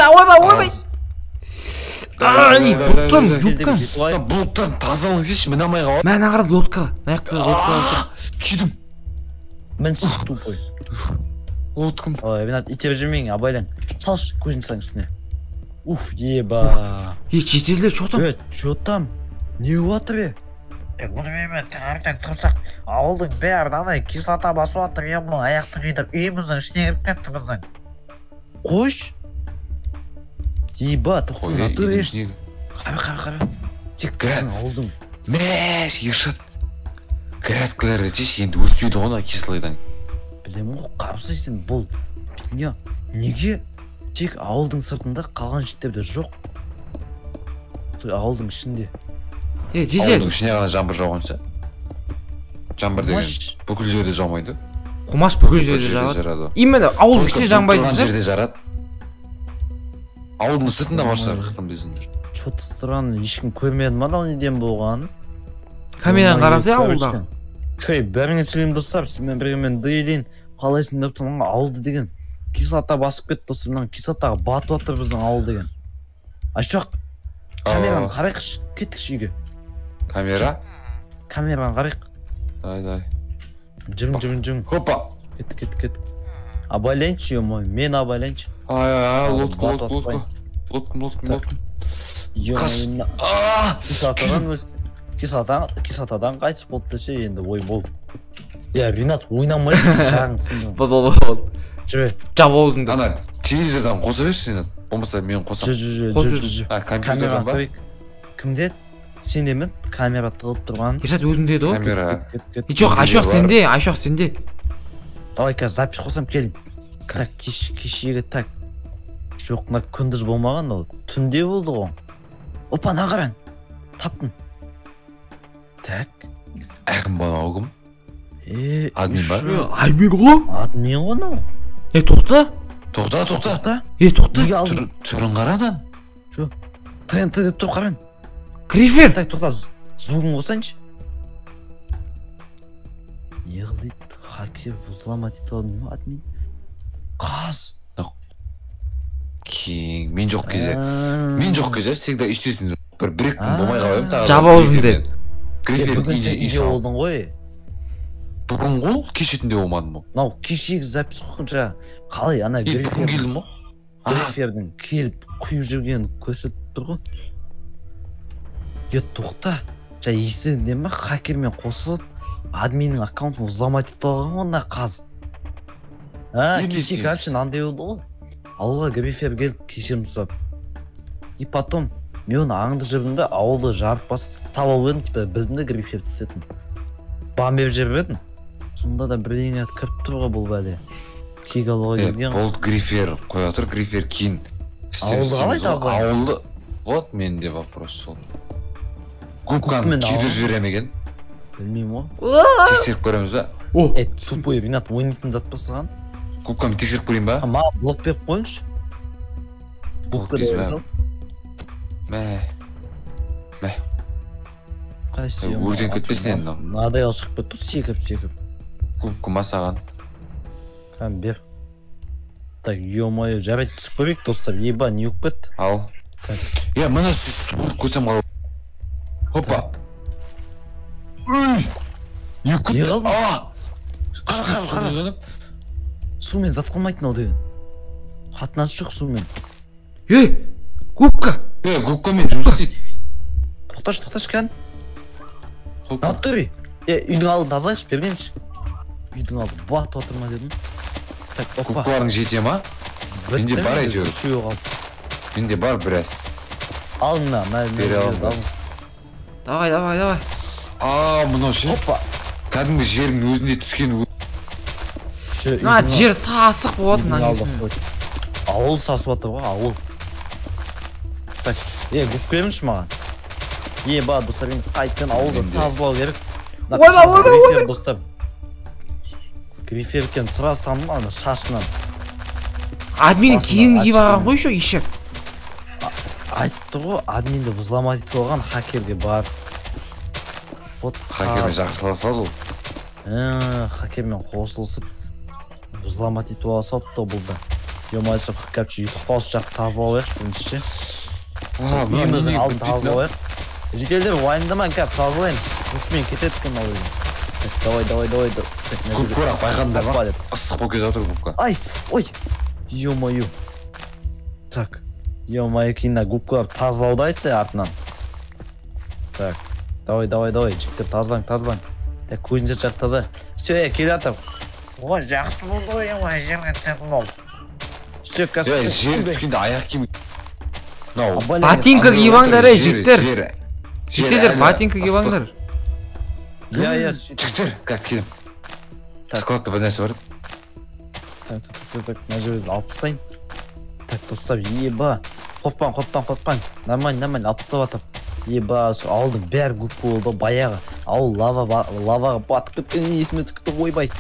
Ойбай, ойбай, ойбай. Ай, бұттым, юбкам. Бұлттан тазалаңызшы, міне алмай қалып. Мә, ана қара лодка. Мына жақта лодка тұр. Күйдім. Мінсіз тупой. Лодкам. Ой, Ринат, итеріп жүрмең, абайлан. Салшы, көзін салың үстіне. Уф, еба. Е, жетелдер, чё там? Е, чё там? Не болып жатыр, е? Білмеймін, таңертең тұрсақ, ауылдың бәрін андай кислота басып жатыр, е, бұның аяқты күйдіріп, үйіміздің ішіне кіріп кетті біздің. Қойшы. Еба, тоқта, Ой, натуре. үйдің ішіне. Қара, қара, қара. Тек біздің ауылдың. Мәш, Ершат. Грядкаларды жеші, енді өспейді ғой ана кислойдан. Білемін ғой, қарасайсың, бұл не, неге тек ауылдың сыртында қалған жерде жоқ? Той, ауылдың ішінде. Е, жедел. Ауылдың ішіне ғана жаңбыр жауғанша. Жаңбыр деген Қумаш. бүкіл жерде жаумайды. Қумаш бүкіл Бүкіл жерде жерде жауады. жарады. Именно ауылдың ішінде жаңбайды. Тұрған жерде жарады. Ауылдың сыртында бар шығар, қырқым десеңдер. Чё-то странно, ешкім көрмеді ма анау неден болғанын? Камераны қарасай Ой, ауылдағы. Хей, бәріңе сәлем достар, сізбен бірге мен Дейлин. Қалайсың деп тұрмын, ауылды деген кислота басып кетті достар, мына кислотаға батып жатыр біздің ауыл деген. Айшуақ, камераны қарайықшы, кеттікші үйге. Камера? Камераны қарайық. Дай, дай. Жүрің, жүрің, жүрің. Хопа. Кеттік, кеттік, кеттік. Абайлайыншы, ё-моё, мен абайлайыншы. Ай, ай, ай, лодка, Батып лодка, лодка. атпайын. Лодка, лодка, Так. лодка. Ё-моё, Қаш. мына А! кислотадан өс- кислотадан қайтыс болды десе енді ой бол. Я, Ринат, ойнамайсың, жағың сынды. Бол, бол, бол. Жүре, Жап аузыңды. Ана телевизордан қоса берші Ринат. Болмаса мен қосам. жүр, жүр, Қос жүр, өзі. жүр, жүр. А, компьютерден Камера ба? көрейік. Кімде? Сенде ме? Камера тығылып тұрған. Ершат өзіңде еді ғой. Камера. Кет, кет, кет. Е, жоқ, Айшуақ Бар. сенде, Айшуақ сенде. Давай қазір запись қосам, келін. Так, кешегі, так. Жоқ, мына күндіз болмаған ол. Түнде болды ғой. Опа, мына қараң. Таптым. Так. Әкім бала кім? Е, Админ ба? Е, админ ғой. Админ ғой мынау. Е, тоқта. Тоқта, тоқта. Тоқта. Е, тоқта. Неге алдың? Түрін қара адам. ТНТ деп тұр, қараң. Грифер. Так, тоқта, звугын қосайыншы. Не қыл дейді? Хакер взломать етіп алды ма админ? Қаз. Кең, мен жоқ кезде. Мен жоқ кезде всегда үстесің. Бір екі күн болмай қалып едім тағы. Жап аузыңды. Грифер Бүгін үйде сен үй үйде салып. болдың ғой. Бүгін ғой, кеше түнде болмадым ғой. Мынау кешегі запись қой жаңа. Қалай ана Е, бүгін келдім ғой. А, Грифердің келіп құйып жүргенін көрсетіп тұр ғой. Е, тоқта. Жа, есіңде ме, хакермен қосылып админнің аккаунтын взломать етіп алған ғой мына қаз. А, Не кеше дейсіз? короче мынандай болды ғой. Ауылға грифер келіп кешірім сұрап. И потом мен оны аңдып жүрдім да, ауылды жарып басып таба алып едім, типа білдім да грифер кететінін. Бан беріп жіберіп едім. Сонда да бірдеңе кіріп тұр ғой бұл бәле. Кек алуға е, келген ғой. болды грифер қоя тұр, грифер кейін. Ауылды қалай Істеміз ғой. тазалаймыз? Ауылды. Вот менде вопрос сол. Губканы Губкамен күйдіріп ауыл. жібере ме екен? Білмеймін ғой. Тексеріп көреміз ба? О, Е, тупой Ринат, ойнайтын зат па саған? Губканы тексеріп көрейін ба? А, маған блок беріп қойыңызшы. Блок Блок дейсің бере ба? сал. Мә. Мә. Қайсы? Е, өртеніп кетпесін енді мынау. Мынадай ал шығып кетті ғой, секіріп секіріп. Губка ма саған? Кәм бер. Так, ё-моё, жарайды түсіп көрейік достар. Еба, не болып кетті? Ал. Так. Е, мына суырып көрсем қалай? Хопа. Үй! Не болып Не кетті? қылдың? А! Қара, Үстіне қара, су қара. құйғанып. Сумен зат қылмайтын ол деген. Қатынасы жоқ сумен. Е, губка. Е, губкамен жұмыс істейді. Тоқташы, тоқташы кән. Губка. Натуре. Е, үйдің алдын тазалайықшы, бергенші. Үйдің алды батып отыр ма дедім. Так, опа. Губкаларың жете ма? Менде Бітті бар ме? әйтеуір. Үшеуі қалды. Менде бар біраз. Ал мына, мына, мына Бере жерді аламын. ал. Давай, давай, давай. А, мынау ше? Опа. Кәдімгі жердің өзінде түскен Ше, Мына үйдің жер сасық болып үйдің жатыр алды мына. қой. Ауыл сасып жатыр ғой, ауыл. Так, е, губка беріңізші маған. Е, ба, достар, енді қайтадан ауылды Менде. тазалау керек. Мына Ойбай, қазір ойбай, грифер, достар. Грифер екен сразу таныдым ана шашынан. Админнің Басында киімін киіп алған ашып ғой еще ешек. Айтып тұр ғой, админді взломать етіп алған хакерге бар. Вот хакермен қаз. жақсыла салды ол. Хакермен қосылысып взломать етіп ала салыпты бұл да. Ё-моё, короче, ютуб пауз жақ тазалап алайықшы бірінші ше. Үйіміздің алдын тазалап алайық. Жителдер уайымдамаң, қазір тазалаймыз. Үстімен кетеді екен мынау деген. Так, давай, давай, давай. Көп бірақ байқадыңдар ма? Ыстық болып кетіп жатыр губка. Ай, ой. Ё-моё. Так. Ё-моё, кейін мына губкалар тазалауды айтса артынан. Так. Давай, давай, давай, жігіттер тазалаң, тазалаң. Так, көзінше жақ таза. Все, келе жатыр. Ой, жақсы болды ғой, ё-моё, жерге түсетін болды. Все, қазір. Жер түскенде аяқ киім. Ботинка киіп алыңдар, ей, жігіттер. Жігіттер, ботинка киіп алыңдар. Иә, иә. Жігіттер, қазір келем. Складта бір нәрсе бар. Так, так, так, мына жерді алып тастайын. Так, достар, еба. Қорықпаң, қорықпаң, қорықпаң. Нормально, нормально, алып тастап жатыр. Еба, ауылдың бәрі губка болды, баяғы. Ауыл лаваға батып кеткен есіме түсіп кетті, ойбай.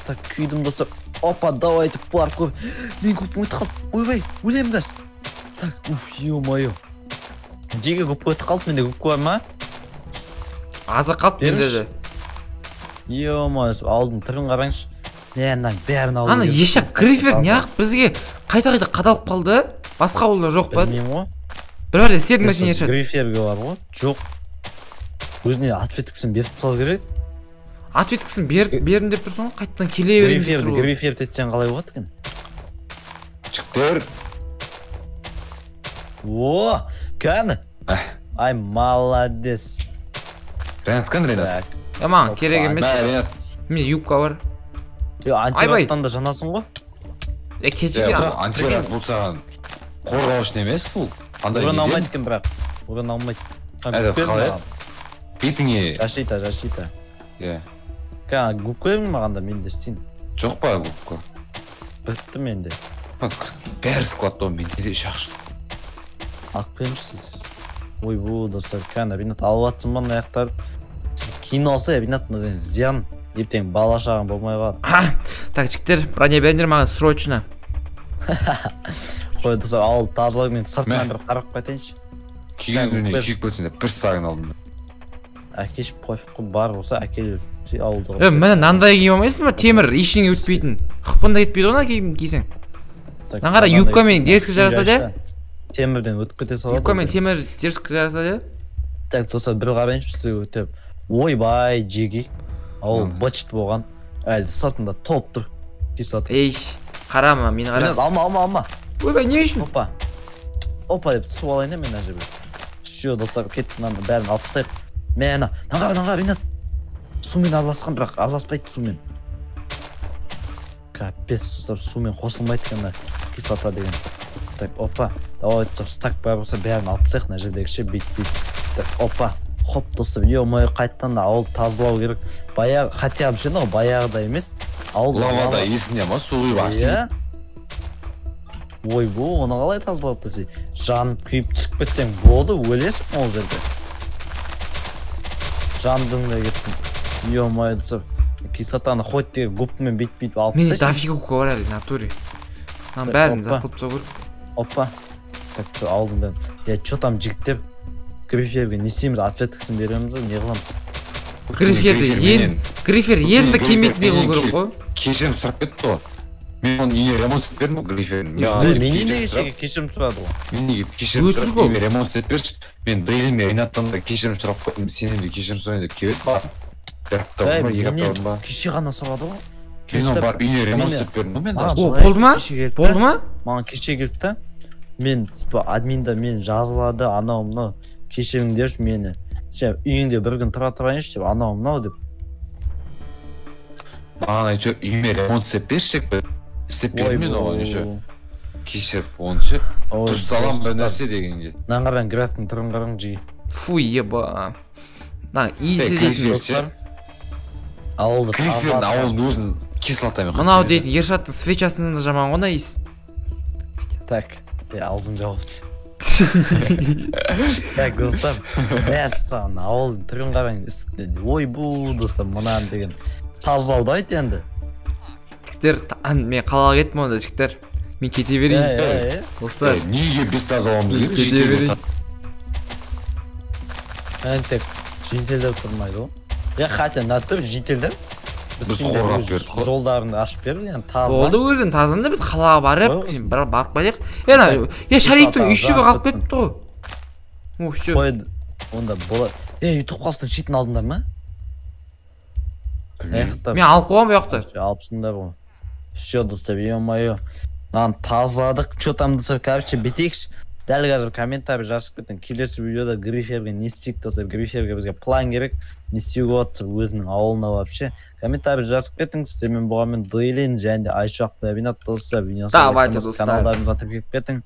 Так, күйдім, достар. Опа, давай, деп бар көп. Мен губкам өтіп қалды. Ойбай, өлемін қазір. Так, уф, ё-моё. Жеге губка өтіп қалды, менде губка бар ма? Азы қалды менде де. Ё-моё, ауылдың түрін қараңызшы. Мә, мынаның бәрін алу Ана керек. ешак грифер неғып бізге қайта-қайта қадалып қалды? Басқа ауылда жоқ па? Білмеймін ғой. Бір бәле істедің бе сен, Ершат? Гриферге бар ғой. Жоқ. Өзіне ответкісін беріп тастау керек. Ответкісін бердім деп тұрсың ғой, қайтадан келе беремін деп тұр ғой. Грифер етсең қалай болады екен? Жігіттер. О, кәні. Ай, молодец. Ренат, кәні Ренат? Маған керек емес. Ренат. Менде юбка бар. Антираттан да жанасың ғой. Кешке антират бұл саған қорғау үшін емес бұл. Уран алмайды екен бірақ. Уран алмайды. Этот қалай? Бетіңе. Защита, защита. Иә. Кәні, губка бердің маған да, мен де істейін. Жоқ па губка? Бітті менде. Бәрі складта, менде де үш ақ штук. Алып беріңізші сіз. Ойбу, достар, кәні, Ринат алып жатсың ба мына аяқтар? Кейін алса, Ринат мына зиян. Ертең бала шағам болмай қалады. Так, жігіттер, броня беріңдер маған срочно. Қой, достар, ауыл тазалап мен сыртынан бір қарап қайтайыншы. Күйген күніне күйіп кетсін деп бір сағын алдым. Әкеш қойып бар болса әкел ауылды. Міне мынандай киіп алмайсың ба? Темір ештеңе өтпейтін. Қыпында кетпейді ғой киім кисең. Мына қара, юбкамен дерзкий жарасады, иә? Темірден өтіп кете салады. Юбкамен темір дерзкий жарасады, иә? Так, достар, бір қарайыншы сізге өтіп. Ойбай, жеги. Ауыл быт-шыт болған. Әлі сыртында толып тұр. Кислота. Ей, қарама, мені қара. Алма, алма, алма. Ойбай, не үшін? Опа. Опа деп түсіп алайын да мен мына жерге. Все, достар, кетті, мынаны бәрін алып тастайық. Мә, ана, мына қара, Ринат. Сумен араласқан, бірақ араласпайды сумен. Капец, достар, сумен қосылмайды екен мына кислота деген. Так, опа. Давай, достар, стак бар болса бәрін алып тастайық мына жердегі ше, бүйт-бүйт. Так, опа. Хоп, достар, ё-моё, қайтадан да ауыл тазалау керек. Баяғы, хотя бы ше, мынау баяғыдай емес. Ауыл лавада есінде ма, су құйып Иә. Ойбу, оны қалай тазалап десе, жанып күйіп түсіп кетсең болды, өлесің ол жерде. Жандың да кеттің. Ё-моё, достар, кислотаны хоть деген губкамен бүйтіп-бүйтіп алып Менде тастайсың. дофига губка бар әлі, натуре. Мынаның бәрін зат қылып тастау керек. Опа. Так, ауылдың бәрін. Я, чё там, жігіттер? Гриферге не істейміз, ответкісін береміз, не қыламыз? Гриферді ен, грифер енді келмейтіндей қылу керек қой. Кешірім сұрап кетті ғой. Мен оның үйіне ремонт істеп бердім ғой гриферін. Менен неге кешірім сұрады ғой? Мен неге кешірім сұрап, үйіме ремонт істеп берші. Мен Дейлин мен Ринаттан да кешірім сұрап қойдым, сенен де кешірім сұрайын деп келіп еді маған. Бір апта бұрын ба, екі апта бұрын ба? Кеше ғана сұрады ғой. Мен оны барып үйіне ремонт істеп бердім ғой мен даже. Болды ма? Болды ма? Маған кеше келді да. Мен типа админда мен жазылады, анау мынау кешіріңдерші мені. Сен үйіңде бір күн тұра тұрайыншы деп, анау мынау деп. Маған әйтеуір үйіме ремонт істеп берші деп істеп бердім мен оған еще. Кешіріп, оны ше дұрыс салам бір нәрсе дегенге. Мынаны қараң, графтың түрін қараң, жиги. Фу, еба. Мына иісі дейтін достар. Ауылды Грифердің ауылын өзін кислотамен. Мынау дейтін Ершаттың свечасынан да жаман ғой мына иіс. Так, аузын жауып. Так, достар, мәссаған, ауылдың түрін қараң, үстінен. Ойбу, достар, мынаны деген тазалауды айт енді. Жігіттер, мен қалаға кеттім онда, жігіттер. Мен кете берейін. Достар, неге біз тазалауымыз керек? Кете берейін. Мен тек жителдеп тұрмайды ғой. Я хотя натур жителдеп. Біз қорғап бердік қой. Жолдарыңды ашып бер, яғни таза. Болды өзің тазында біз қалаға барып, барып қайтайық. Е, шариктің үйшігі қалып кетті ғой. О, все. Қой, онда болады. Е, ұтып қалсаң щитін алдыңдар ма? Мен алып қойғам бұл жақта. Алыпсыңдар ғой. Все, достар, ё-моё. Мынаны тазаладық. Че там, достар, короче, бітейікші. Дәл қазір комментарий жазып кетің. Келесі видеода Гриферге не істейік, достар? Гриферге бізге план керек. Не істеуге болады өзінің ауылына вообще. Комментарий жазып кетің. Сіздермен болған мен Дейлин және де Айшуақ пен Ринат, достар. Давайте, достар. Каналдарымызға тіркеліп кетің.